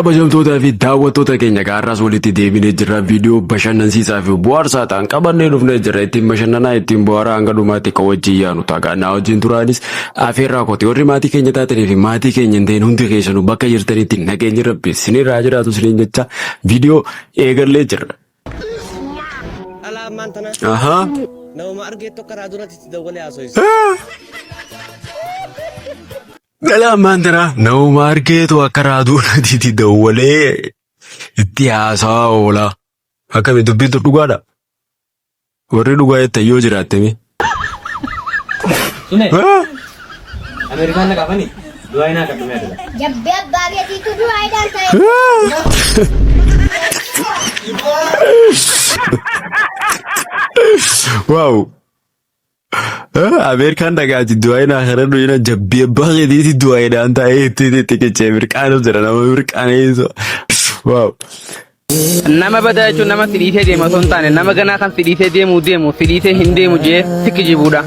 Kabajamtootaa fi daawwattoota keenya gaarraas walitti deebinee jirra. Viidiyoo bashannansiisaa fi bohaarsaa ta'an qabannee dhufnee jirra. Ittiin bashannanaa ittiin bohaaraa hanga dhumaatti kan wajjin yaanu ta'a. Naa wajjin turaanis afeerraa kooti. Warri maatii keenya taatanii fi maatii keenya hin ta'in hundi keessanuu bakka jirtanitti nageenyi rabbi sinirraa jiraatu siniin jecha viidiyoo eegallee jirra. Dhalaa ammaan tana Ahaa. namuma argee tokko karaa duratti itti dawwalee haasofsiisa. Dhala ammaan tana namuma argeetu akka raaduunatiitti dawwalee itti haasawaa oola. Akkami dubbiin tun dhugaadha? Warri dhugaa jettan yoo jiraatte mee? Sune Ameerikaan na qabani du'aa inaa kadhu mee adala. Jabbii abbaa keetiitu du'aa ta'e. Waaw! Ameerikaan dhagaati du'aa inaa kadhadhu ina jabbii abbaa keetiitti du'aa inaan taa'ee itti itti qicee mirqaanuuf jira nama mirqaaneessu. Waaw! Nama badaa jechuun nama si dhiisee deemu osoo hin taane nama ganaa kan si dhiisee deemuu deemu si dhiisee hin deemu jee si kijibuudha.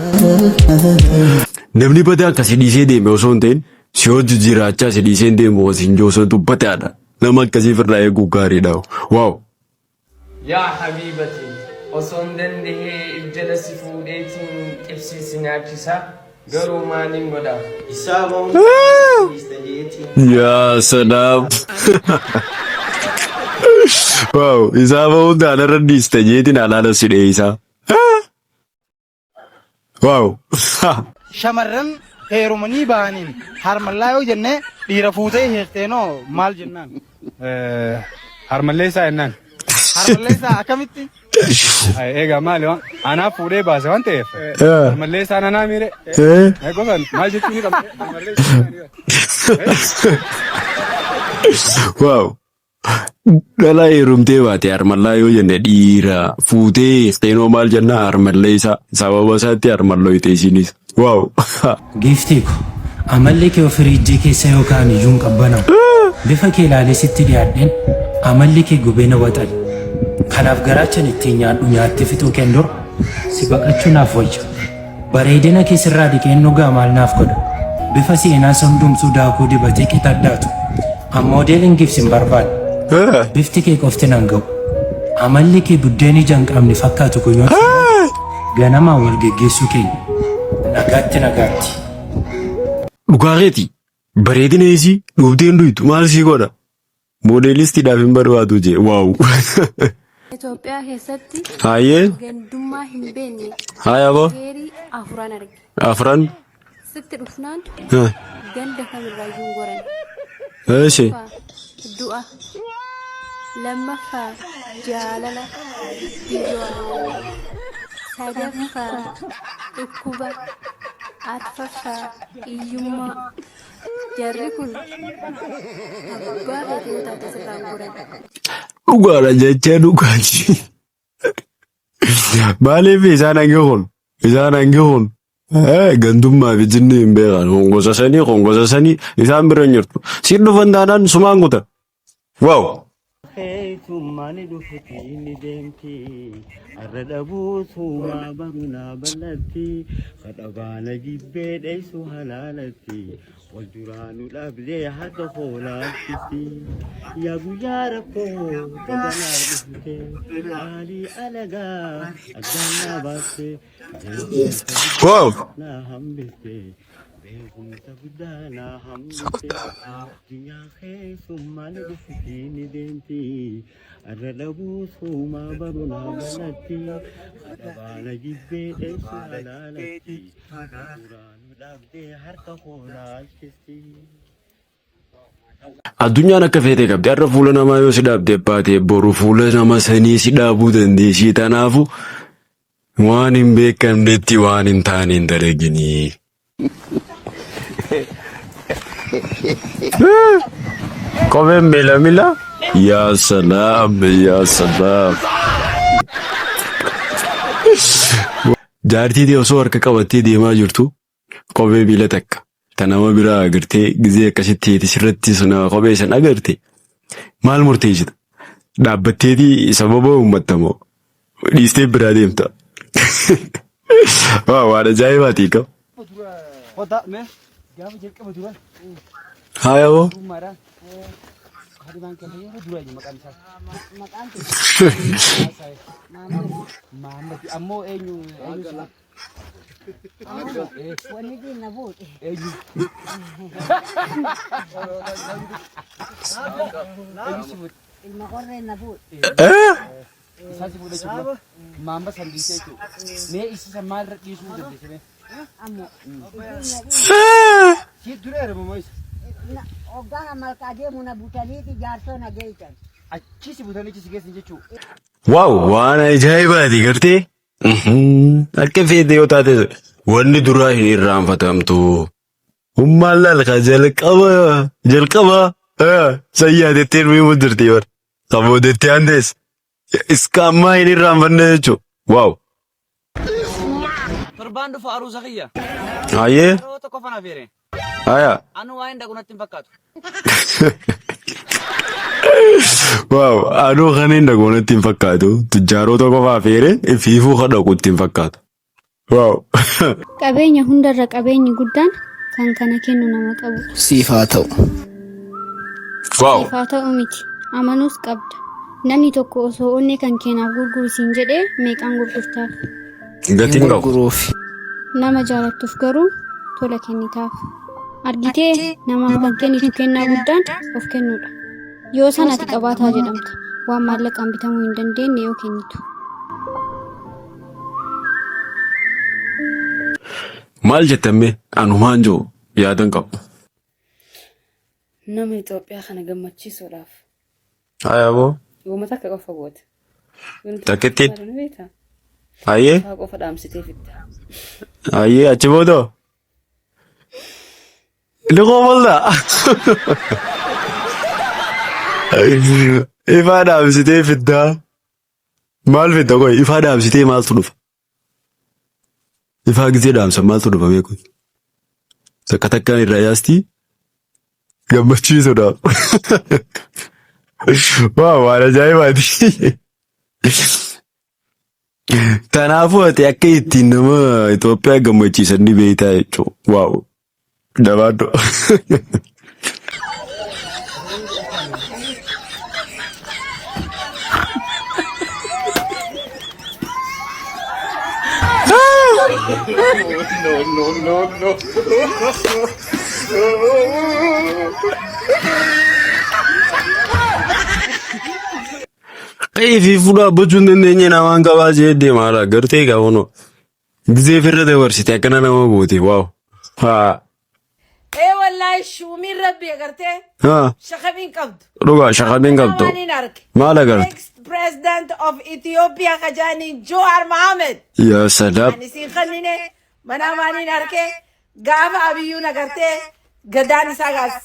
Namni badaan kan si dhiisee deeme osoo hin ta'in si hojii jiraachaa si dhiisee hin deemu osoo hin jiru osoo dubbataadha. Nama akkasii ofirraa eeguu gaariidha. Waaw. Yaa habiibati osoon dandahee if jala si fuudheetiin xibsii si nyaachisa garuu maaliin godha. Isaa bahuun dhiista jeetiin. Yaa salaam. Waaw isaa bahuun taanarra dhiiste jeetiin alaala si dheeysaa. Waaw. Shamarran heerumanii bahaniin harmallaa yoo jenne dhiira fuutee hiikteenoo maal jennaan? Harmalleessaa jennaan. Harmalleessaa akkamitti? Egaa maali waan anaaf fuudhee baase waan ta'eef harmalleessaan anaa miire. Gosa maal jechuu ni qabda. Waaw. Dhalaa heerumtee baate harmallaa yoo jenne dhiira fuutee seenoo maal jennaa harmallee isaa sababa isaatti harmallooyte isiinis. Waaw. Giiftii ko, amalli kee firiijjii keessa yoo kaa'an iyyuu hin qabbanaa'u. Bifa kee ilaalee sitti dhiyaadheen amalli kee gubee na waxale. Kanaaf garaachan ittiin nyaadhu nyaattee fixuu keen dura si baqachuu naaf wayya. Bareedina kee sirraa dhiqeen dhugaa maal naaf godha? Bifa seenaa hundumtuu daakuu dibatee qixa addaatu. An moodeelingiif sin barbaadu. Bifti kee qofti nan ga'u. Amalli kee buddeen ija hin qabne fakkaatu kun yoo ganamaan wal geggeessuu keenya. Nagaatti nagaatti. Dhugaa keeti. Bareedina isii dhuftee hin duytu maal sii godha? Moodeelistiidhaaf hin barbaadu jee. Waaw. Itoophiyaa keessatti Hayyee. gandummaa hin beekne Haaya boo. seerii afuran arge. Afran. Sitti dhufnaan Eh, ganda kamirraayyuu hin goran. Eeshi. Tokkoffaa du'a. Lammaffaa jaalala biyya ormaa. Sadaffaa dhukkuba. Arfaffaa hiyyummaa. Jarri kun abbaa feete yoo taate sirraa hin goran. Dhugaadha jechaa dhugaati. Maaliif isaan hangi kun isaan hangi kun gandummaa fi jinni hin beekan hongosa sanii hongosa sanii isaan bira hin jirtu. Siin dhufan taanaan sumaan kutan. Waaw. Keessummaa ni dhufti ni deemti. Arra dhabuu suumaa baru naa bal'atti. Kadhabaana jibbee dheessu halaalatti. Wal duraa nu dhabdee harka koo laalchisti. Yaa guyyaa rakkoo baganaa dhufte. Qaalii alagaa addaan naa baaste. Beekumsa Waaw. guddaa naa hambiste. Beekumsa guddaa naa hambiste. Addunyaa keessummaa ni dhufti ni deemti. Arra dhabuu suumaa baru naa bal'atti. Kadhabaana jibbee dheessu halaalatti. Duraa nu dhabdee harka koo laalchisti. Addunyaan akka feete qabdi. Har'a fuula namaa yoo si dhaabde baate boru fuula nama sanii si dhaabuu dandeessi. Tanaafu waan hin beekamnetti waan hin taane hin dalaginii. Kopheen miila miila. Yaa salaam yaa salaam. Jaartii tee osoo harka qabattee deemaa jirtu kophee miila takka ta nama biraa agartee gizee akkasitti teeti sirratti sana kophee san agarte maal murteessita? Dhaabbatteetii sababa uummatta moo dhiistee biraa deemta? Waa waan ajaa'ibaati qaba. Kota mee gaafa jalqaba dura Haaya hoo? ummaadhaan. Kaadhimaan kee yeroo dura eenyu maqaan isaa? Maqaan kee Maammed. Maammed. Ammoo eenyu eenyu si Wanni diin na fuudhe. Eenyu? Eenyu si fuudhe? Ilma qorree na fuudhe. Isaa si fuudhe jechuudha. Maammed san dhiisee jechuudha. Mee isa san maalirra dhiisuu dandeesse mee? Ammoo. Si dura heeruma moo isa? Hoggaan malkaa deemu na butaniiti jaarsoo na geeysan. Achi si butanii achi si geessan jechuudha. Wow, waan ajaa'ibaati gartee. Akka feete yoo taate wanni duraa hin irraanfatamtu. Hummaan laal ka jalqaba jalqaba sayyaatettee nu himu jirti bar. Saboodettee aandees. Iska ammaa hin irraanfanne jechuudha. Wow. Torbaan dhufu aruusa kiyya. Hayyee. Yeroo tokko fana feere. Haya. Anu waa hin dhaqu natti hin fakkaatu. Wow, anuu kan hin dhaqu natti hin fakkaatu. Tujjaaroota qofaa feere fiifuu kan dhaqu itti hin fakkaatu. Wow. Qabeenya hundarra qabeenyi guddaan kan kana kennu nama qabudha. Siif haa ta'u. Wow. Siif haa ta'u miti. Amanuus qabda. Namni tokko osoo onnee kan keenaaf gurguri siin jedhee meeqaan gurgurtaaf? Hin Gatiin qabu. gurguruufi. Nama jaalattuuf garuu tola kennitaaf. Argitee namaaf kan kennitu kennaa guddaan of kennuudha. Yoo san ati qabaataa jedhamta. Waan maallaqaan bitamuu hin dandeenye yoo kennitu. Maal jettan mee? Anumaan jiru yaadan qabu. Nama Itoophiyaa kana gammachiisuudhaaf Haya boo. Wooma takka qofa goota. Wanti Takkittiin. barbaadu ni beektaa? Hayyee. Ifaa qofa dhaamsitee fidda. Hayyee achi booda. Ni qofolta. Ifaa dhaamsitee fiddaa. Maal fidda qoy ifaa dhaamsitee maaltu dhufa? Ifaa gisee dhaamsan maaltu dhufa beeku? Takka takkaan irraa yaastii gammachiisuudhaaf. Waa waan ajaa'ibaati. Kanaafuu ati akka ittiin nama Itoophiyaa gammachiisan ni beektaa jechuudha. Waaw. Jabaadhu. No, no, no, no. Qe'ee fi fuula dhaabbachuu hin dandeenye namaan qabaa jee deema haala gartee gaafano. Gizee firra dabarsite akkana nama goote waaw. Haa. Ee wallaahi shuumiin rabbi agartee Haa. shakamiin qabdu. Dhugaa shakamiin qabdu. Waan hin arge. Maal agarte? Next president of Ethiopia kajaaniin Jowaar Mohammed. Yaa salaam. Ani siin kannine mana maaniin arge gaafa abiyyuun agartee gadaan isaa gaas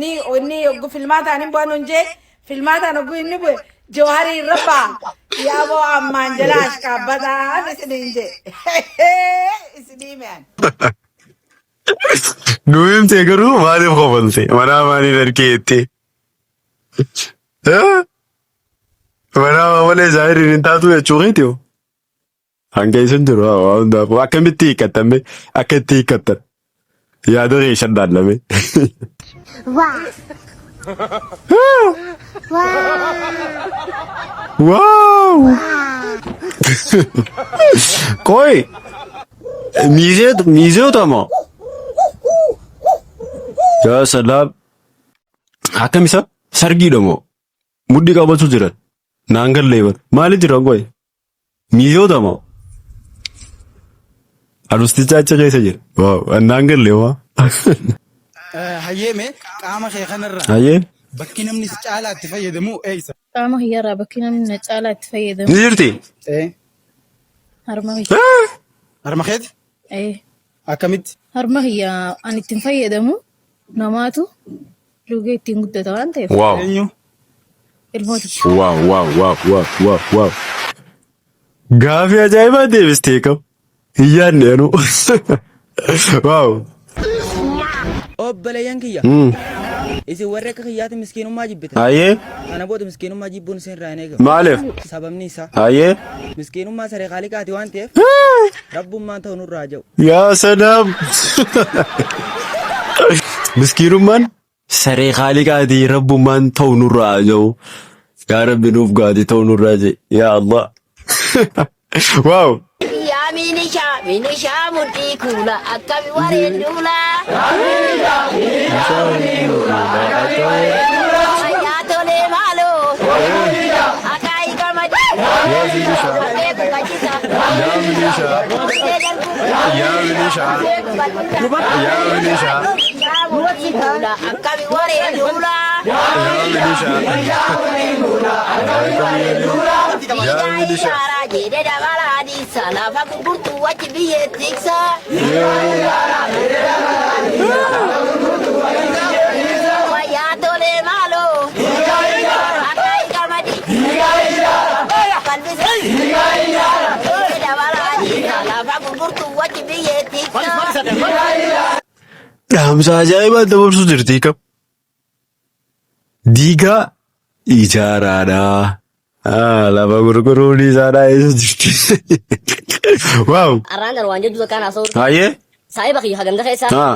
ni inni oggu filmaataan hin bu'an hunjee filmaataan oggu inni bu'e Jawaarii irra ba'a yaaboo ammaan jala ashqaabbataan isiniin jee isinii me'an. Nu himte garuu maaliif kofalte? Manaa maaliin argee jettee? Manaa malee zaahiriin hin taatu jechuu keeti hoo? Hanga isin jiru haa waan hundaafuu akkamitti hiikkattan mee akka itti hiikkattan yaada keessan dhaallame. Waaw! Qoy miizeota moo? Yaa salaam akkam isa sargiidha moo? Mudhii qabatu jiran naan gallee bar maali jiran qoy? Miizoota moo? Arusticha achi keessa jira. Waaw naan galle waa. Hayyee mee qaama kee kanarraa Hayyee. bakki namni si caalaa itti fayyadamu eessa? Qaama kiyyarraa bakki namni na caalaa itti fayyadamu. Ni jirti? Ee. Harma kiyya. Harma keeti? Ee. Akkamitti? Harma kiyya ani ittiin fayyadamu namaatu lugee ittiin guddata waan ta'eef. Waaw. Eenyu? Ilmooti. Waaw waaw waaw waaw waaw waaw. Gaafii ajaa'ibaa deebistee kam? Hin yaadne anuu. Waaw. Obboleeyyan kiyya. Isin warri akka kiyyaatti miskiinummaa jibbitan. Hayyee. Kana booda miskiinummaa jibbuun isin irraa hin eegamu. Maaliif? Sababni isaa. Hayyee. Miskiinummaa saree kaaliqaati waan ta'eef rabbummaan ta'u nurraa haa jedhu. Yaa salaam. Miskiinummaan Saree haaliqaatii rabbummaan ta'u nurraa haa jiru. Yaa Rabbi nuuf gaati ta'u nurraa jee. Yaa Allah. Waaw. Yaa minishaa minishaa mudhii kuula akkami wareen duula. Yaa tolee maaloo. Akaayii qamadii. Yaa milishaa. Yaa milishaa. Yaa milishaa. Akkami wareen duula. Yaa milishaa. Yaa milishaa. Ijaaraa jedhe dabala adiisa lafa gurgurtuu achi biyyee tiksa. Wayyaa tolee maaloo. Akaayii qamadii. Qalbisa. Jedhe dabala adiisa lafa gurgurtuu achi biyyee tiksa. Dhaamsa ajaa'ibaa dabarsuu jirti kam. Diigaa ijaaraadha. Lafa gurguruun isaadha eessa jirti? Waaw. Arraan tan waan jedhu takkaan haasa'u. Hayyee. Saahiba kiyya haganda keessa. Haa.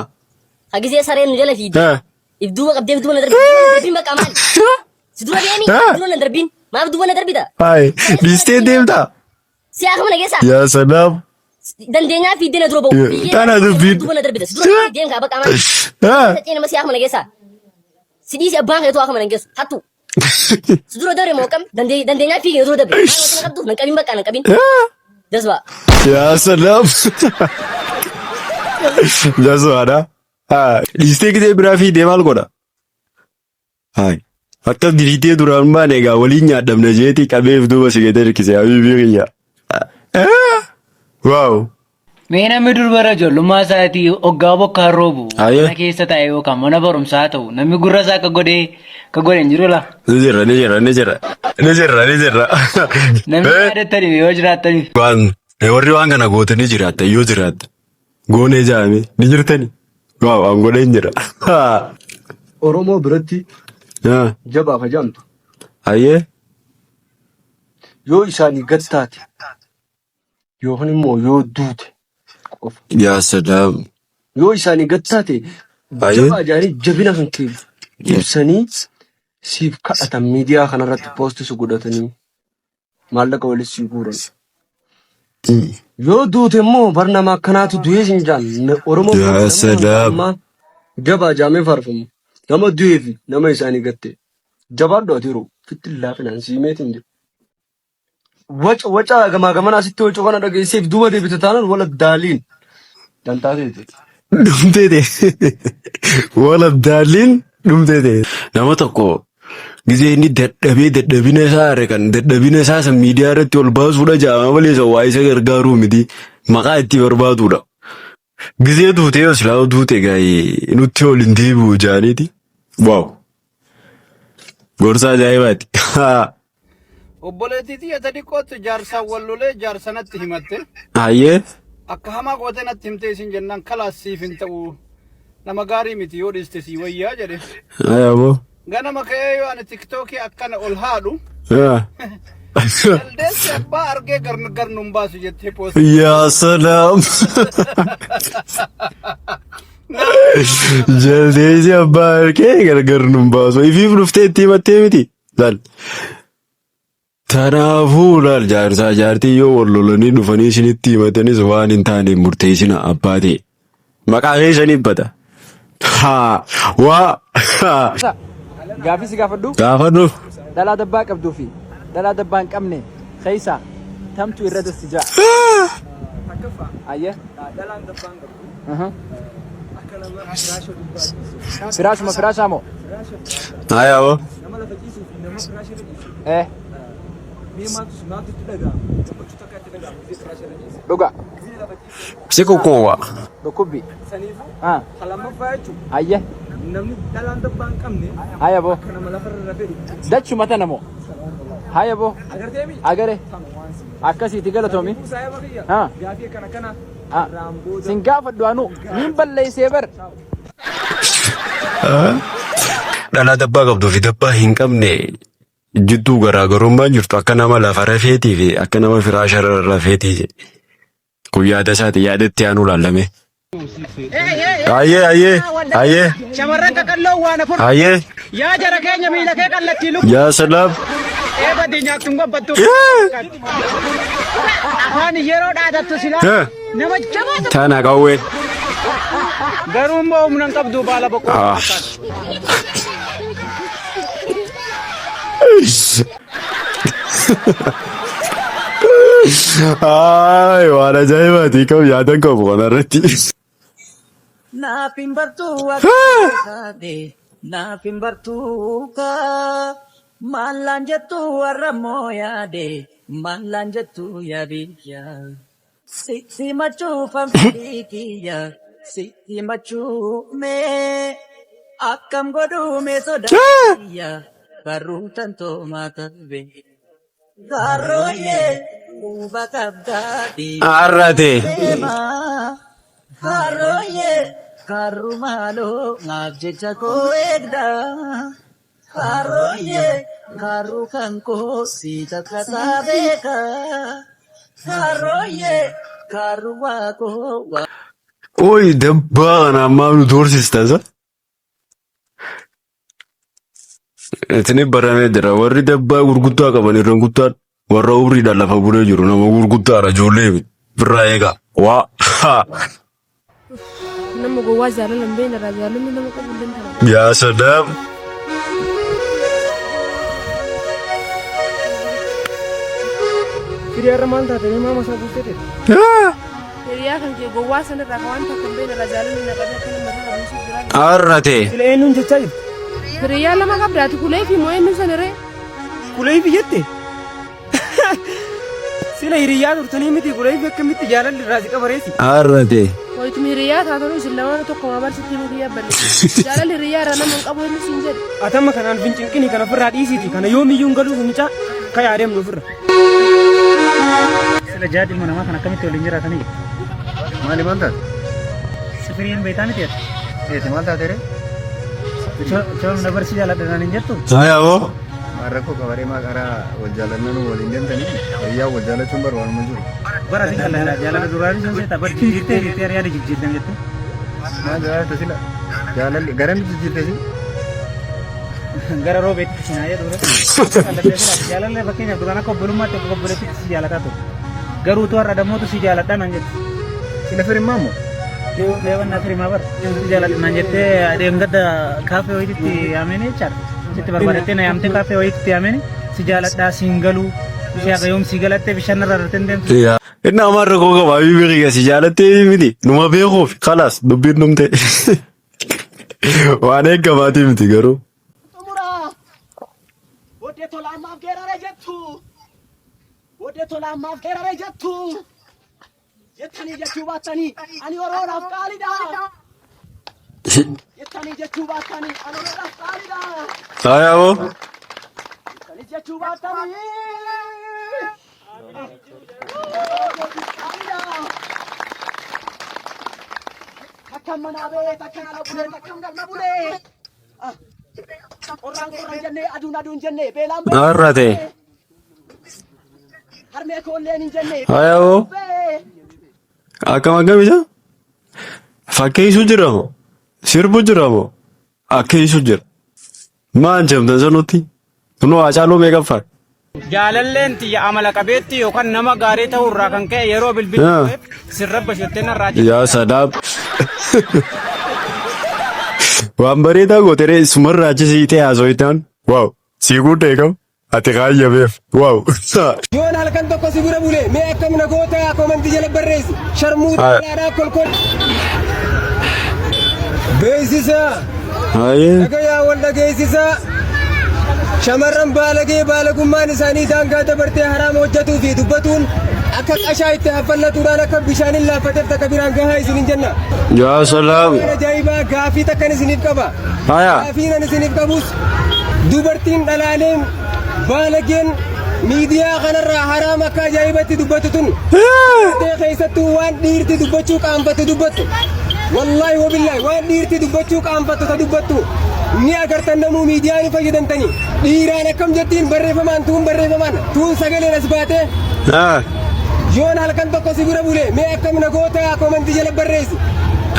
Hagisee sareen nu jala fiidi. Haa. If duuba qabdee if duuba na darbi. Darbiin bakka maali? Si dura deemi. Haa. Dura na darbiin. Maaf duuba na darbita? Hayi. Dhiistee deemtaa? Si akka mana keessa. Yaa salaam. Dandeenyaa fiiddee na dura ba'u. Tana dubbiin. Duuba na darbita. Si dura deemi deem kaa bakka maali? Haa. Sacee nama si akka mana keessa. Si dhiisi abbaan keetu akka mana hin geessu. Hattu. Si dura dabre moo kam? Dandeenyaa fiigi na dura dabre. Maal wanti na qabdu? Nan qabin bakka nan qabin. Jazbaa. Yaa salaam. Jazbaadha. Haa. Dhiistee gisee biraa fiidee maal godha? Hayi. Akka diriitee duraan baane egaa waliin nyaadhamna jeetii qabeef duuba si gadi hirkise habiibii kiyya. Waaw. Mee namni durbara ijoollummaa isaatii hoggaa bokkaan roobu Ayyee. mana keessa taa'e yookaan mana barumsaa ta'u namni gurra isaa akka godhee akka godhe hin jiru laa. Ni jirra ni jirra ni jirra ni jirra ni jirra. Namni yaadattaniif yoo jiraattaniif. Waan warri waan kana gootanii jiraattan yoo jiraattan goonee jaame ni jirtani. Waaw an godhee hin jira. Oromoo biratti jabaaf hajaamtu Ayyee. yoo isaanii gad taate yookaan immoo yoo duute qofa. Yaa salaam. Yoo isaanii gad taate Ayyee. jabaa jaanii jabina kan kee ibsanii siif kadhatan miidiyaa kanarratti poosti si godhatanii maallaqa walitti sii guuran. Yoo duute immoo bar nama akkanaatu du'ee sin jaan Oromoo Yaa biratti namni hanga salaam. ammaa jabaa jaamee faarfamu nama du'ee fi nama isaanii gatte jabaadhu ati yeroo fitti laafinaan sii meetiin jiru. Waca waca gamaa gamanaa sitti wacu kana dhageesseef duuba deebite taanaan wala daaliin dantaa teete. Dhumtee ta'e. Wala daaliin dhumtee ta'e. Nama tokko Gizee inni dadhabee dadhabina isaa are kan dadhabina isaa san miidiyaa irratti ol baasuudha jaama malee isa waa isa gargaaruu miti maqaa itti barbaaduudha. Gizee duutee yoo silaa duute gaa'ee nutti ol hin deebi'u jaaniiti. Waaw. Gorsa ajaa'ibaati. Obboleettii tiyya ta xiqqootti jaarsaan wal lolee jaarsa natti himatte. Hayyee. Akka hamaa gootee natti himtee isin jennaan kalaas siif hin ta'u. Nama gaarii miti yoo dhiiste sii wayyaa jedhe. Ayaaboo. Ganama ka'ee yoo ani tiktookii akkana ol haadhu. Yaa. Jaldeessi abbaa argee garn garnuun baasu jettee poosti. Yaa salaam. Jaldeessi abbaa argee gargar nun baasu. Ifiif dhuftee itti himattee miti. Laal. Tanaafuu laal jaarsaa jaartii yoo wal lolanii dhufanii isinitti himatanis waan hin taane murteessina abbaa ta'e. Maqaa keessaniif bada. Haa waa. Gaaffii si gaafadhu. Gaafadhu. Dhalaa dabbaa qabduu fi dhalaa dabbaa hin qabne keessaa tamtu irra dasti ja'a? Ayyee. Dhalaan dabbaa hin qabdu. Akka nama firaasha gubbaa ciisu. Firaashuma firaashaa moo? Hayaa hoo. Nama lafa ciisuu fi nama firaasha irra ciisu. Eh. Mee maaltu maaltu itti dhaga'ama? Gammachuu takka itti dhaga'ama gisee firaasha irra ciisu. Dhuga. Gisee lafa ciisu. Si kukuwa. Dhukkubbi. Saniifuu Ah. kan lammaffaa jechuun Ayyee. namni dhalaan dabbaa hin qabne Haya boo. akka nama lafarra rafee dhukkubsu. Dachuma tana moo? Haya boo. Agartee mi? Agare. Akkasiiti galatoomi. Saayiba kiyya Ah. gaafii akkana kana Ah. Sin gaafadhu anuu. Niin balleessee bar. Dhalaa dabbaa qabduu fi dabbaa hin qabne jidduu garaagarummaan jirtu akka nama lafa rafeetii fi akka nama firaasha irra rafeetii. Kun yaada isaati yaada itti aanu laallame. Ayyee ayyee ayyee. Shamarran qaqalloo waan afur. Ayyee. Yaa jara keenya miila kee kallattii luku. Yaa salaam. Eeba diinyaatti gobbattu. Afaan yeroo dhaadattu silaa. Nama jabaa. Tana qawween. Garuu immoo humna hin qabdu baala boqqolloo fakkaata. Ay, waan ajaa'ibaati qabu yaadan qabu kanarratti. Naaf hin bartuu akka taate, naaf hin bartuu kaa. Maallaan jettu warra moo yaade, maallaan jettu yaa biyya. Sitti machuufan fedhii kiyya, sitti machuu mee. Akkam godhuu mee sodaa kiyya, barruu tantoo maatalbe. Karooyee quba qabdaa Arrate. deemaa. Karooyee karru maaloo naaf jecha koo eegdaa. Karooyee karru kan koo si takkataa beekaa. Karooyee karru waa koo waa. Oy dabbaa kana ammaa nu doorsista isa. Isin baramee jira. Warri dabbaa gurguddaa qaban irra guddaan warra umriidhaan lafa bulee jiru nama gurguddaadha ijoollee miti. Birraa eegaa. Waa. Haa. Nama gowwaa jaalala hin beekne irraa jaalalli nama qabu hin danda'amu. Yaa sadaam. Firii har'a maal taate mee maama isaa buustee teette? Hiriyaa kan kee gowwaa sanirraa kan waan takka hin beekne irraa jaalalli na qabee akka nama mataa buusuuf jira. Arrate. Sila eenyuun jechaa jirti? Hiriyaa lama qabda ati kulee fi moo eenyu saniree? Kulee fi jette? Sila hiriyaa turtanii miti kulee fi akkamitti jaalalli irraa si qabareessi? Arrate. Wayituma hiriyaa taatanuu isin lamaanuu tokkuma bar sitti himuu kiyya balle. Jaalalli hiriyaa irraa nama hin qabu inni siin jedhe. Atamma kanaan fincinqini kana ofirraa dhiisiiti kana yoomiyyuu hin galuuf mucaa kayaa deemnu ofirra. Sila jaadi ilma namaa kan akkamitti waliin jiraatanii? Maali maal taate? Sifiriin beektaa miti ati? Eeti maal taate ree? Choom na barsi jaaladha naan hin jettu? Saayaboo. Maal rakkoo qabaree maa qaraa wal jaalannaan waliin deemtanii hiriyaa wal jaalachuun bar waanuma jiru. Bara si jaalladha jaalala duraanii sun seeta bar jijjiirtee jettee yaada jijjiirtan jettee. Maal jaalata sila? Jaalalli garamitti jijjiirte si? Gara roobeetti si naa jedhu. Jaalalli fakkeenyaaf duraan akka obbolummaatti akka obboleettitti si jaalataa ture. Garuu utuu har'a dammootu si jaaladha naan jette. Sila firimmaa moo? Leewwan firimaa bar. Si jaaladha naan jettee deemgadda kaaffee wayiitti yaameen jechaadha. Sitti barbaadattee na yaamtee kaaffee wayiitti yaameen si jaaladhaa siin galuu. Si haga yoom si galattee bishaan irraa irratti hin deemtu. Inni amaan rakkoo qaba. Habiibi kiyya si jaalattee miti. Numa beekuuf kalaas dubbiin dhumte. Waan eeggamaatii miti garuu. Xumuraa! Booddee tolaa ammaaf geerara jettu. Booddee tolaa ammaaf geerara jettu. Jettanii jechuu baattanii ani Oromoodhaaf qaaliidha. Jettanii jechuu baattanii ani Oromoodhaaf qaaliidha. Saayaboo. Jettanii jechuu baattanii. Oromoodhaaf qaaliidha. Takkan manaa ba'ee takkan ala bulee takkan galma bulee. Qorraan qorraan jennee aduun aduun jennee beelaan beelaan Arrate. harmee koolleen hin jennee. Hayaboo. Akkam akkam isa? Fakkeessu jira moo? Sirbu jira moo? Akkeessu jira. Maan jabda sanutti? Kunoo Haacaaluu meeqaffaa? Jaalalleen tiyya amala qabeettii yookaan nama gaarii ta'uu irraa kan ka'e yeroo bilbilli dhufeef sirrabba shettee narraa Yaa sadaam. Waan bareedaa goote ree sumarraa achi siitee haasoftaan. Waaw sii guddee kam ati kaayyameef. Waaw. Yoon halkan tokko si bira bule mee akkam na goota komantii jala barreessi. Sharmuuxa dhalaadhaa kolkol. Beeksisa. Hayyee. Dhagayaa wal dhageessisaa. Shamarran baalagee baalagummaan isaanii daangaa dabartee haraama hojjetuu fi dubbatuun akka qashaa itti haffallatuudhaan akka bishaaniin laaffateef takka biraan gahaa isinin jenna. Yaa salaam. Waan ajaa'ibaa gaafii takkan isiniif qaba. Haya. Gaafiin ani isiniif qabus dubartiin dhalaaleen baalageen miidiyaa kanarraa haraama akka ajaa'ibatti dubbatu tun Dubartee keessattuu waan dhiirti dubbachuu qaanfattu dubbattu. Wallaahi wabillaahi waan dhiirti dubbachuu qaanfattu ta dubbattu. Ni agartan namuu miidiyaa ni fayyadamtanii. Dhiiraan akkam jettiin barreeffamaan tuun barreeffamaan tuun sagaleen as baatee. Yoon halkan tokko si bira bule mee akkam na goota komantii jala barreessi.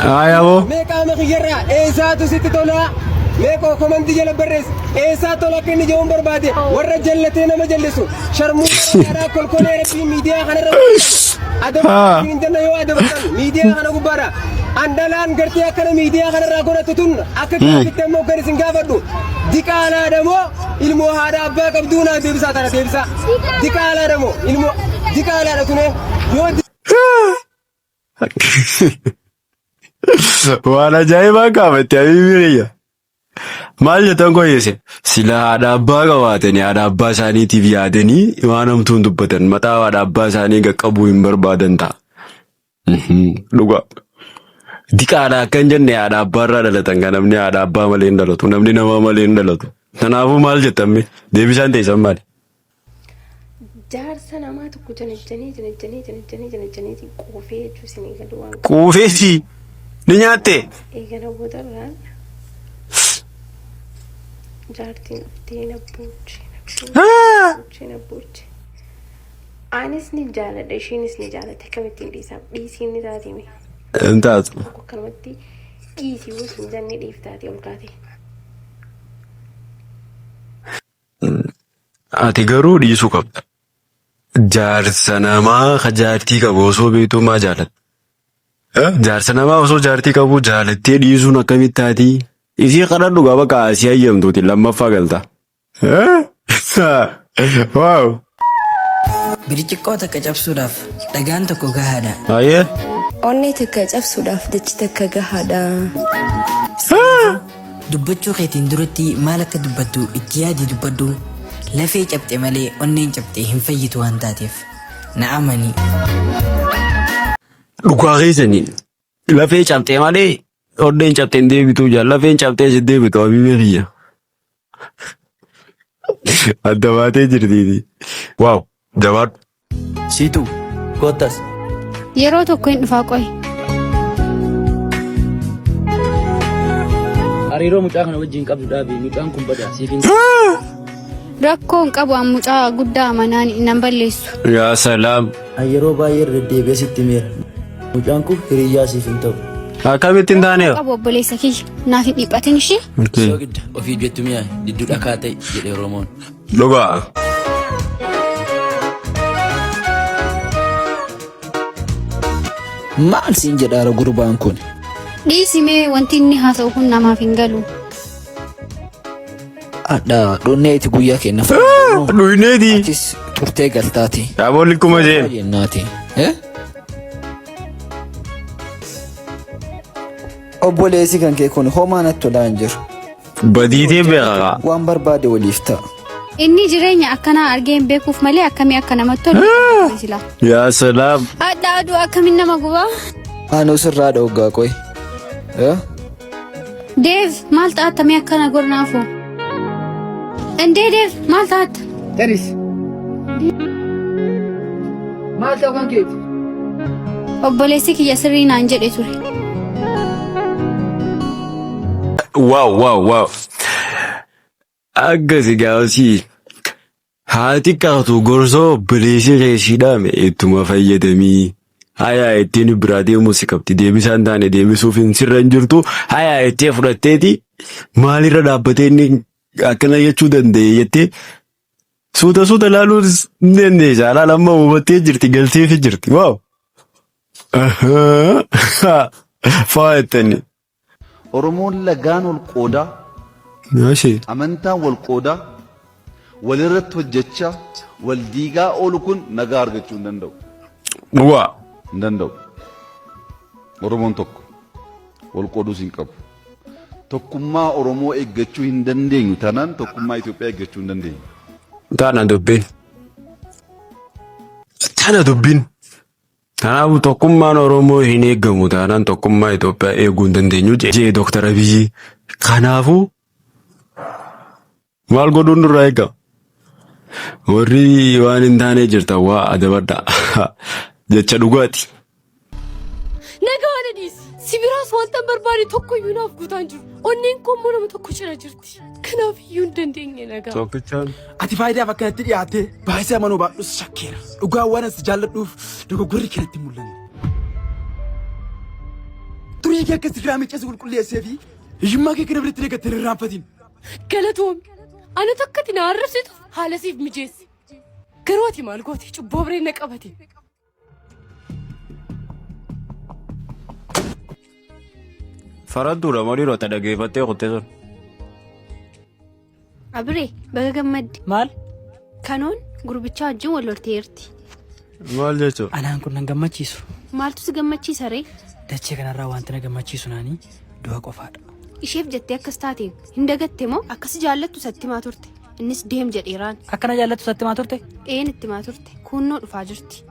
Ayaaboo. Mee qaama kiyyarraa eessaatu sitti tolaa? Mee koo komantii jala barreessi. Eessaa tola akka inni jedhuun barbaade warra jallatee nama jallisu sharmuu karaa kolkolee rabbii miidiyaa kanarra adaba hin janna yoo adabatan miidiyaa kana gubbaadha. An dhalaan gartee akkana miidiyaa kanarraa godhattu tun akka gaafitti ammoo gad isin gaafadhu. Diqaalaadha moo ilmoo haadha abbaa qabduu naa deebisaa tana deebisaa. Diqaalaadha moo ilmoo diqaalaadha tunee yoo Waan ajaa'ibaa gaafatte habiibii kiyya. Maal jettan koyyese? Sila haadha abbaa qabaatanii haadha abbaa isaaniitiif yaadanii waan hamtuun dubbatan mataa haadha abbaa isaanii qaqqabuu hin barbaadan ta'a. Dhugaa. Diqaadha akka hin jenne haadha abbaarraa dhalatan kan namni haadha abbaa malee hin dhalatu namni namaa malee hin dhalatu. Kanaafuu maal jettan mee? Deebisaan teessan maali? Jaarsa namaa tokko janajjanee janajjanee janajjanee janajjaneetiin quufee jechuu isinii galu waan Quufeeti ni nyaatte. Eegana boodarraan jaartiin dhuftee na booche na booche na booche. Anis ni jaaladha ishiinis ni jaalate akkamittiin dhiisaaf dhiisiin ni taatime. Hin taatu. Tokko akkanumatti dhiisii yoo hin jenne dhiiftaati ol kaate. Ati garuu dhiisuu qabda. Jaarsa namaa ka jaartii qabu osoo beektuu maa jaalatta? Eh? Jaarsa namaa osoo jaartii qabu jaalattee dhiisuun akkamitti taati? Isii kadhadhu gaa bakka asii hayyamtuuti lammaffaa galta. Eh? Waaw. Biriciqqoo takka cabsuudhaaf dhagaan tokko gahaadha. Ayyee. Onnee takka cabsuudhaaf jechi takka gahaadha. Dubbachuu keetiin duratti maal akka dubbattu itti yaadii dubbadhu. Lafee cabxe malee onneen cabxe hin fayyitu waan taateef. Na amani. Dhugaa keessanii lafee cabxee malee onneen cabxee hin deebituu jaa lafeen cabxee si deebitu habiibee kiyya. Adda baatee jirtiiti. Waaw jabaadhu. Siitu koottas. Yeroo tokko hin dhufaa qoy. Hariiroo mucaa kana wajjin qabdu dhaabi mucaan kun bada siif hin Rakkoo hin qabu an mucaa guddaa amanaan nan balleessu. Yaa salaam. An yeroo baay'ee irra deddeebi'ee sitti himeera. Mucaan kun hiriyyaa siif hin ta'u. Akkamitti hin taane? Qabu obboleessa kiyya naaf hin dhiphatin ishee. Soogidda ofii jettu mi'a didduu dhakaa ta'e jedhe Oromoon. Dhugaa. Maal siin jedhaara gurbaan kun? Dhiisi mee wanti inni haasa'u kun namaaf hin galu. Adha dhunneeti guyyaa kenna. Dhuyneeti. Atis turtee galtaati. Yaaboon likkuma isheen. Jennaati. Obboleessi kan kee kun homaa natti tolaa hin jiru. Badiitee beekaa. Waan barbaade waliif ta'a. Inni jireenya akkanaa argee hin beekuuf malee akkamii akka namatti tolu sila. Yaa salaam. Hadha aduu akkamiin nama gubaa? Anuu sirraa dhooggaa qoy. Dev maal ta'atta mee akkana gornaafu? Indee Dev maal ta'atta? Tenis. Maal ta'u kan keeti? Obboleessi kiyya sirrii naan jedhe ture. Waaw waaw waaw. Akkasi gaafsii. Haa xiqqaatu gorsoo obboleessi kee si dhaame ittuma fayyadamii. Hayaa ittiin biraa deemuu si qabdi. Deebisaan hin taane deebisuuf hin sirra hin jirtu. Hayaa ittee fudhatteeti maalirra dhaabbatee inni akkana jechuu danda'e jettee suuta suuta ilaaluu hin dandeessa. Alaal amma hubattee jirti galteefi jirti. Waaw. Faa jettanii. Oromoon lagaan wal qoodaa, amantaan wal qoodaa, walirratti hojjechaa, wal diigaa oolu kun nagaa argachuu hin danda'u. Dhugaa. Hin danda'u. Oromoon tokko. Wal qooduus hin qabu. Tokkummaa Oromoo eeggachuu hin dandeenyu taanaan tokkummaa Itoophiyaa eeggachuu hin dandeenyu. Tana dubbiin. Tana dubbiin. Kanaafuu tokkummaan Oromoo hin eegamu taanaan tokkummaa Itoophiyaa eeguu hin dandeenyu jedhe Dooktar Abiyyi. Kanaafuu maal godhuun nurraa eegama? Warri waan hin taane jirtan waa adabadha. Jecha dhugaati. Nagaa na dhiisi. Si biraas wanta hin barbaade tokko iyyuu naaf guutaa hin jiru. Onneen koo immoo nama tokko cina jirti. Kanaaf iyyuu hin dandeenye nagaa. Tokkichaan. Ati faayidaaf akkanatti dhiyaattee baay'isee amanuu baadhus shakkeera. Dhugaa waan as jaalladhuuf dogoggorri kee natti hin mul'anne. Turii Qaanii kee akka sirraa miccee qulqulleessee fi hiyyummaa kee kana biratti dagattee hin irraanfatin. Galatoomi. Ana tokkotti na arrabsitu haala siif mijeessi. Garuu ati maal goote cubboo bireen na qabate. Faradduudha moo dhiirota dhageeffattee kuttee sun. Abiree baga gammadde. Maal? Kanoon gurbichaa wajjin wal lolteerti. Maal jechuudha? Anaan kun nan gammachiisu. Maaltu si gammachiisa ree? Dachee kanarraa wanti na gammachiisu naanii du'a qofaadha. Isheef jettee akkas taateen hin dagatte moo akkas jaallattu isatti himaa turte. Innis deem jedheeraan. Akkana jaallattu isatti himaa turte? Een itti himaa turte. Kuunnoo dhufaa jirti.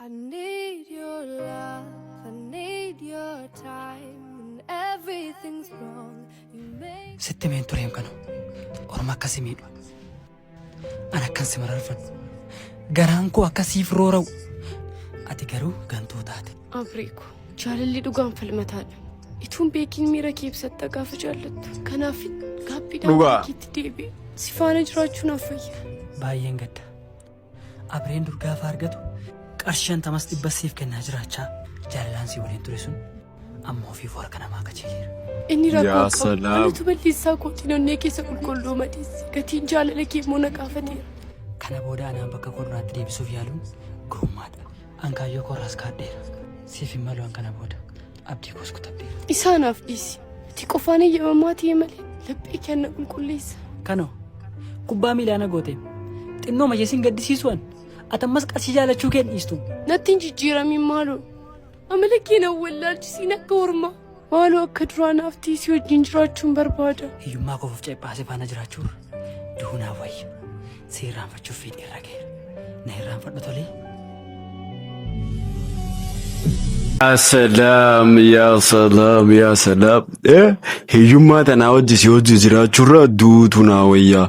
I need your love, I need your time. When everything's wrong, you make Sitti meen tureem kanu. Orma akkasi miidhu. An akkan si mararfadhu. Garaan koo akka siif roora'u. Ati garuu gantuu taate. Abreeko, jaalalli dhugaan falmataadha. Ituun beekiin miira kee ibsatta gaafa jaallattu. Kanaaf gaabbiidhaan Dhugaa. gara keetti deebi'e. Si faana jiraachuu naaf fayya. Baay'een gadda. Abreen dur gaafa argatu qarshii shantamas dhibba siif kennaa jiraachaa jaalalaan si waliin ture sun amma ofiif harka namaa kajeeleera. Inni rakkoo Yaa qabu. salaam. Anatu balleessaa kootiin onnee keessa qulqulluu madeesse. Gatiin jaalala kee immoo na gaafateera. Kana booda anaan bakka koo duraatti deebisuuf yaaluun gowwummaadha. An kaayyoo koorraas kaadheera. Siif hin malu an kana booda. Abdii koos kutadheera. Isaanaaf dhiisi. Ati qofaan eeyyamamaa ta'e malee laphee kee na qulqulleessa. Kanoo kubbaa miilaa na goote xinnoo mayyee sin gaddisiisu an ati ammas qarshii jaalachuu kee hin dhiistu. Natti hin jijjiiramin maaloo. Amala kee na wallaalchisiin akka ormaa. Maaloo akka duraa naaf tiisii wajjin jiraachuun barbaada. Hiyyummaa koof of ceephaasee faana jiraachuurra du'uu naaf wayya. Si irraanfachuuf fiixee irra ga'eera. Na irraanfadhu tolee. Yaa salaam yaa salaam yaa salaam. Hiyyummaa tanaa wajji si wajji jiraachuurra duutu naa wayyaa.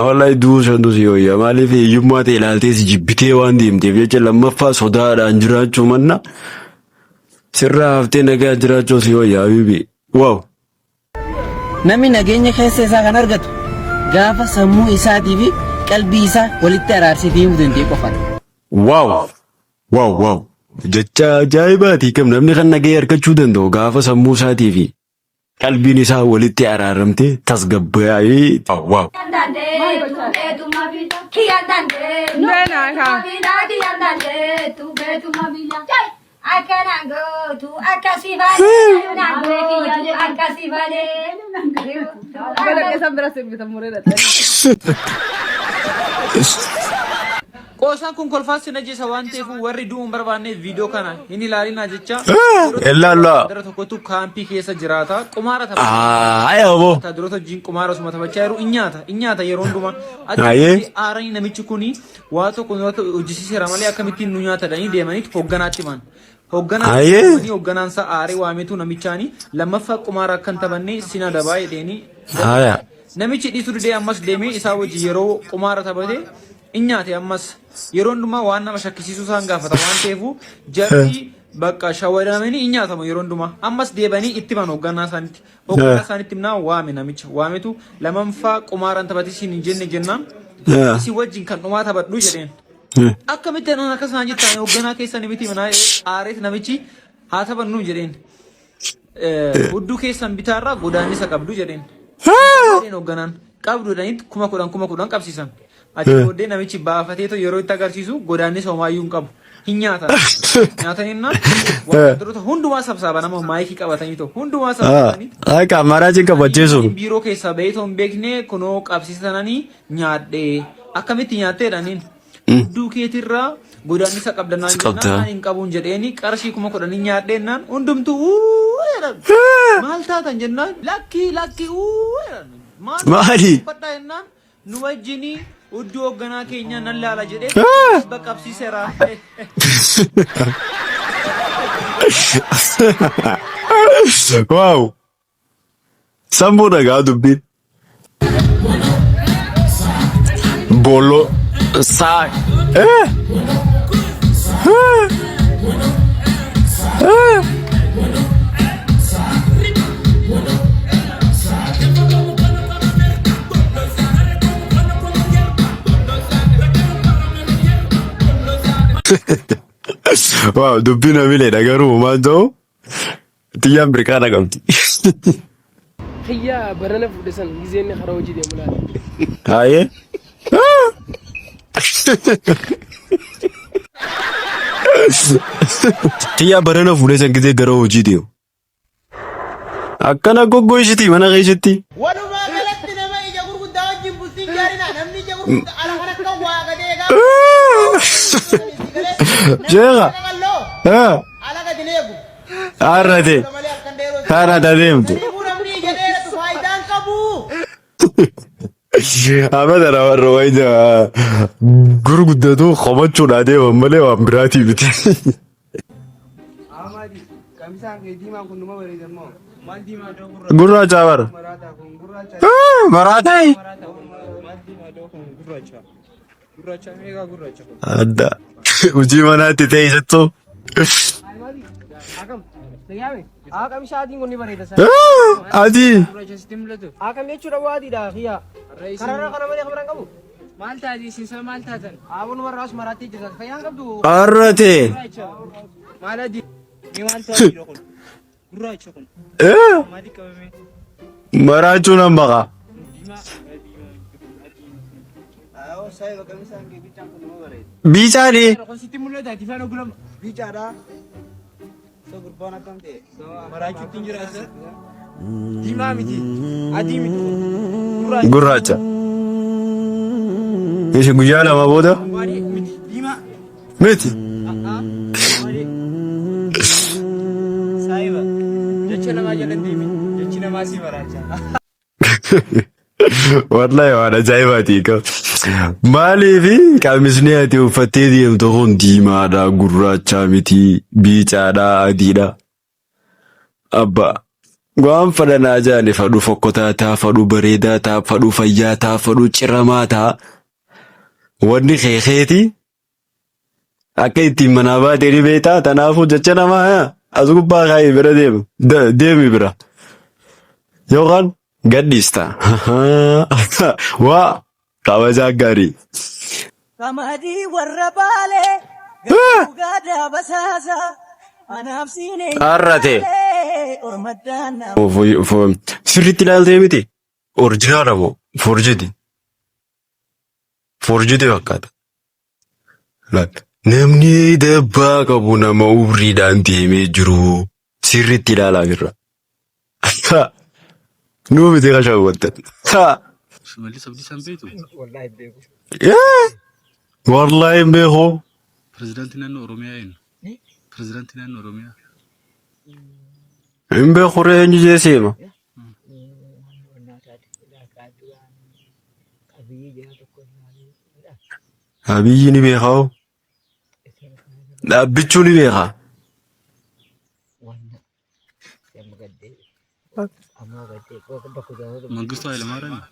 Wallahi du'uu santu si wayyaa. Maaliif hiyyummaa ta'e ilaaltee si jibbitee waan deemteef jecha lammaffaa sodaadhaan jiraachuu manna sirraa haftee nagaa jiraachuu si wayyaa habiibi. Waaw. Namni nageenya keessa isaa kan argatu gaafa sammuu isaatii fi qalbii isaa walitti araarsee deemuu danda'e qofadha. Waaw. Waaw waaw. Jecha ajaa'ibaati kam namni kan nagahee argachuu danda'u gaafa sammuu isaatii fi qalbiin isaa walitti araaramtee tasgabbaa'ee. Waaw. Qoosaan kun kolfaan sin ajjeesa waan ta'eef warri du'uu hin barbaanne viidiyoo kana hin ilaalinaa jecha. Ilaallaa. Gara tokkotu kaampii keessa jiraata. Qumaara Aayi aboo. Wattaadiroota wajjin qumaara osuma taphachaa jiru in nyaata. In nyaata yeroo hundumaa. Ayyee. Achi aaranii namichi kuni waa tokko nurratti hojjisiiseera malee akkamittiin nu nyaata jedhanii deemaniit hogganaatti himan. Hogganaatti Ayyee. himanii hogganaan isaa aaree waametu namichaani lammaffaa qumaara akka hin taphanne sin adabaa jedheeni. Haya. Namichi dhiisuu didee ammas deemee isaa wajjin yeroo qumaara taphate in nyaate ammas. Yeroo hundumaa waan nama shakkisiisuu isaan gaafata waan ta'eefu jarri bakka shawadamanii in nyaatamu yeroo hundumaa. Ammas deebanii itti himan hogganaa isaanitti. Hogganaa isaanitti himnaa waame namicha. Waametu lammaffaa qumaara hin taphatisiin hin jenne jennaan isin wajjin kan dhumaa taphadhu jedheen. Akkamitti anan akkas naan jettaan hogganaa keessan miti manaa aareet namichi haa taphannu jedheen. Hudduu keessan bitaarraa godaannisa qabdu jedheen. Jedheen hogganaan qabdu jedhanitti 10,000 10,000 qabsiisan. Achi booddee namichi baafateetoo yeroo itti agarsiisu godaannisa homaayyuu hin qabu. Hin nyaatan. Nyaataninnaan waantoota hundumaa sabsaaba nama maayikii qabatanii ta'u hundumaa sabsaabanii Akka ammaaraatiin qabachiisuun. biiroo keessaa bahee otoo hin beekne kunoo qabsiisananii nyaadhe akkamitti nyaattee jedhaniin hudduu keetirraa godaannisa qabda naan Qabda. jennaan ani hin qabuun jedheeni qarshii 10,000 nyaadhee jennaan hundumtuu uu jedhan maal taatan jennaan lakkii lakkii uu jedhan maal Maali? uffadhaa jennaan nu wajjinii hudduu hoogganaa keenya nan laala jedhee dhibba qabsiiseera. Waaw. Sammuu dhagaa dubbiin. Booloo. Saa. Eh. Eh. Eh. Waaw dubbiin hamileedha garuu maal ta'u tiyyaan birqaana qabdi. Kiyyaa barana fuudhe san gizee inni karaa hojii deemu laala. Haayee. Tiyyaa barana fuudhee san gizee gara hojii deemu. Akkana goggoysiti mana keessatti. Walumaa galatti nama ija gurguddaa wajjin bultii hin jaarinaa. Namni ija gurguddaa ala kan akka waa gadee egaa. Sheekha. Qaqalloo ala gadi hin eegu. Harrate. Harrate deemtu. Kanaafuu namni ija dheeratu faayidaan qabu. Amata namarra wayita gurguddatu komachuudha deeman malee waan biraatii miti. Gurraacha bara. Maraataa. Adda. Hojii manaatti ta'e jettu. Adii. Akam jechuudha waa adiidha kiyya. Kararra kana malee kamaraan qabu. Maal taate isin soo maal taatan? Abuun warra as maraatti jirta. Fayyaan qabdu. Arrate. Maal adii? Ni maal taate kun? Gurraacha kun. Maali qabame? Maraachuu nan baqa. Biicaadhi. Kun sitti mul'ata ati faana gulama. Biicaadha. So gurbaan akkam ta'e? Maraachuutti hin jiraata. Diimaa miti. Adii miti. Gurraacha. Ishi guyyaa lama booda Miti. Diimaa. miti. Saayiba. Jecha namaa jala hin deemin. Jechi namaa si maraacha. Wallahi waan ajaa'ibaati. Maaliif qamisni ati uffattee deemtu kun diimaadha, gurraacha miti, biicaadha, adiidha. Abbaa waan fadhanaa jaani fadhu fokkotaa taa, fadhu bareedaa taa, fadhu fayyaa taa, fadhu ciramaa taa. Wanni kee keeti Akka ittiin manaa baatee ni beektaa tanaafuu jecha namaa as gubbaa kaa'ee bira deemu deemi bira yookaan gadhiista. Waa kabajaa gaarii. Qamadii warra baalee garuu gaadaa basaasa anaaf siinee Arrate. ormaddaan na Sirriitti ilaaltee miti. Orjinaala moo forjiti? Forjiti fakkaata. Laal, Namni dabbaa qabu nama umriidhaan deemee jiru sirriitti ilaalaa jirra. Nuu miti kashaawwattan. Shimallis Abdiisaan beektu? Wallaahi hin beeku. Wallaahi hin beeku. Pirezidaantii naannoo Oromiyaa eenyu? Pirezidaantii naannoo Oromiyaa. Hin beeku ree eenyu jee seema. Abiyyi ni beekaa hoo? Dhaabbichuu ni beekaa. Mangistuu Hayilamaariyaam?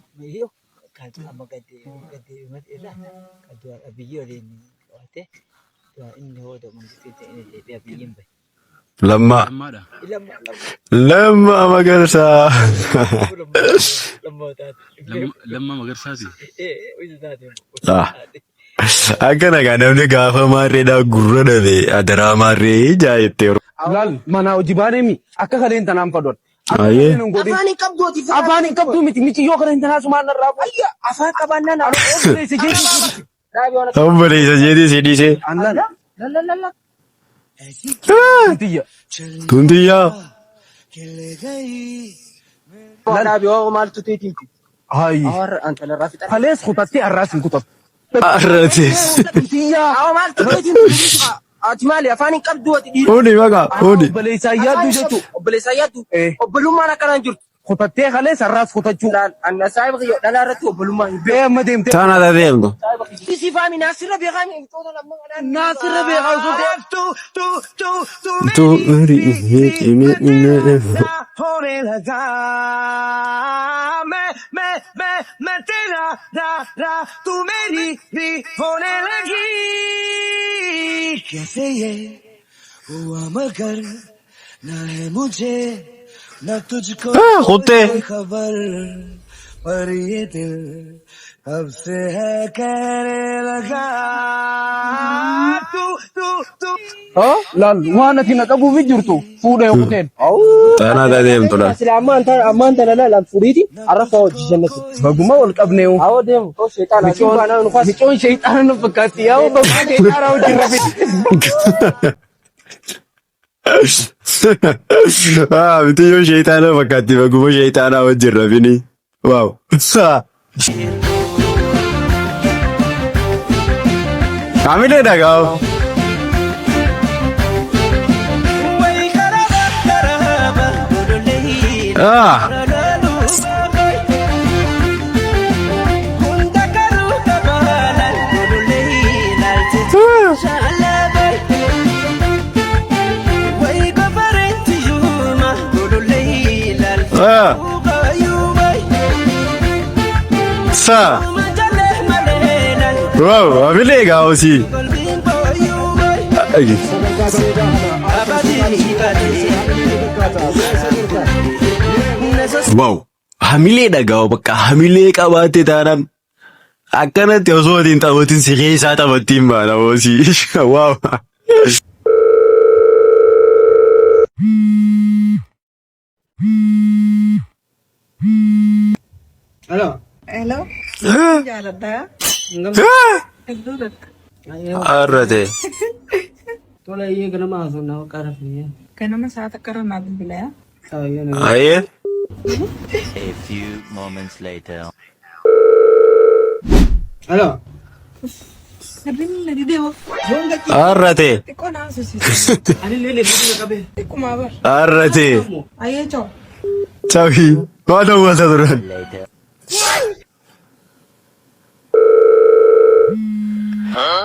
Lammaa. Lammaa Magarsaa. Lammaa Magarsaati. Ah. Akkana gaa namni gaafa maarreedhaa gurra dhabe adaraa maarree ijaa jettee. Laal manaa hojii baanee akka kaleen tanaan fadon. Ayyee. Afaan hin qabdu ati. Afaan hin qabdu miti michiyyoo kaleen tanaa sumaan narraa. Ayya afaan qabaannaan. Obboleessa jeetii. Obboleessa jeetii si dhiisee. Tiyya. Tuntiyyaa. Maaltu teetiin? Hayi. Kalees kutattee har'aas hin kutattu. Arrate. Tiyya. Maaltu teetiin? Ati maali afaan hin qabdu ati dhiira. Fuudhi baqa fuudhi. Obboleessa yaaddu jechuudha. Obboleessa yaaddu. Obbolummaan akkanaan jirtu. Kutattee kalees har'aas kutachuu. Laal anna saahiba kiyya dhalaa irratti obbolummaa hin beeku. Ee amma deemtee. Taana tateemtu. Si faami naasirra beekaa mi Naasirra beekaa osoo ta'e. Tu होने लगा मैं मैं मैं मैं तेरा रा रा तू मेरी भी होने लगी कैसे ये हुआ मगर ना है मुझे न तुझको Kuttee. कोई खबर पर ये दिल अब से है कहने लगा तू तू तू Laal waan ati na qabuuf jirtu fuudhee kuteen. Xaanaa taatee deemtu laal. Sila ammaan tana ammaan tana laal furiiti arrafa hojii jannati. Baguma wal qabneewu. Awoo deemu. Micoon sheexaana nu fakkaatti yaa'u baguma sheexaana hojii rafiti. Mitiyyoo sheexaana fakkaatti baguma sheexaanaa wajjin rafini. Waaw. Kaamilee dhagaa'u. Sa. Waaw, hamilee egaa hosii. Waaw, hamilee dhagaa'u bakka hamilee qabaate taanaan akkanatti osoo ati hin taphatin si keessaa taphattiin baana hosii. Waaw. Hello. Hello. Jaaladha. Hedduu takka. Arrate. Tola iyyee ganama haasofnaa bakka rafnee. Ganama sa'a takka irra naa bilbilaa. Ayyee. A few moments later. Hello. Hirribni na didee hoo. Arrate. Xiqqoo na haasofsiisa. Ani illee hirriba qabe. Xiqqumaa bar. Arrate. Ayyee choo. Chawi. Waan hawwata turan.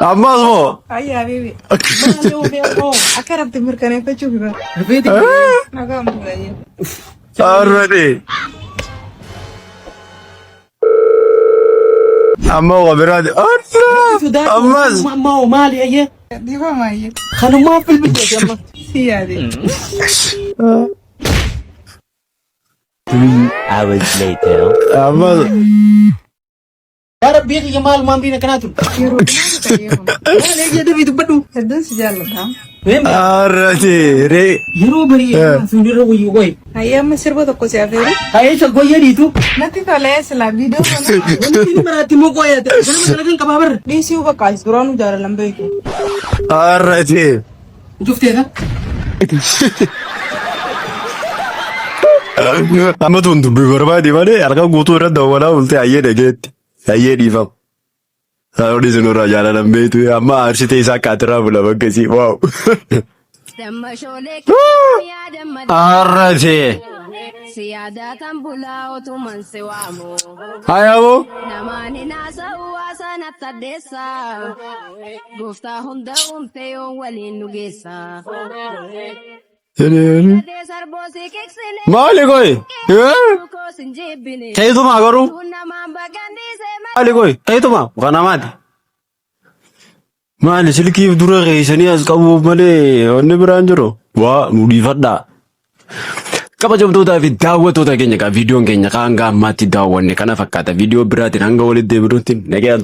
Ammas moo? Ayyee habibi. Maali uumee hoo akka rabbi mirkaneeffachuuf bar. Nagaan bu'ee. Arrate. Amma waa biraati. Arra! Ammas. Amma hoo maali ayyee? Dhiifama ayyee. Kanumaaf bilbilteeti amma. Si yaade. 3 hours later. Ammas. Yaa rabbii kiyya maal maan biina kanaa tun? Yeroo dhumaa ta'e kun. Maal eeyyee dafii dubbadhu. Hedduun si jaalladha. Arrate. Ree. Yeroo barii sun irra wayyu qoy. Hayyee amma sirba tokko si afeeru. Hayyee shaggooyyee dhiitu. Natti tolee silaa viidiyoo kana. Wanti inni maraatti immoo qoy ati ganama kana kan qabaa barra. Dhiisii bakka as duraanuu jaalalan beeku. Arrate. Cufteeta. Amma tun dubbii barbaade malee halkan guutuu irra dawwalaa oolte hayyee dhageetti. Hayyee dhiifama. Saroon isin irraa jaalalan beektu amma aarsitee isaa akka atirraa bula bakkasii. Waaw. Arrate. Siyaadatan bulaa otuman si waamu. Hayaboo. Namaan hin haasa'u haasaa natti addeessa. Gooftaa hunda uumte yoon waliin nu geessa. Maali koyi? Teetumaa garuu? Maali koyi? Teetumaa? Kanamaati. Maali silkiif dura keessanii as qabuuf malee wanni biraan jiru? Waa nu dhiifadhaa. Kabajamtootaa fi daawwattoota keenya egaa viidiyoon keenya hanga ammaatti daawwanne kana fakkaata. Viidiyoo biraatiin hanga walitti deebinutti nagaan.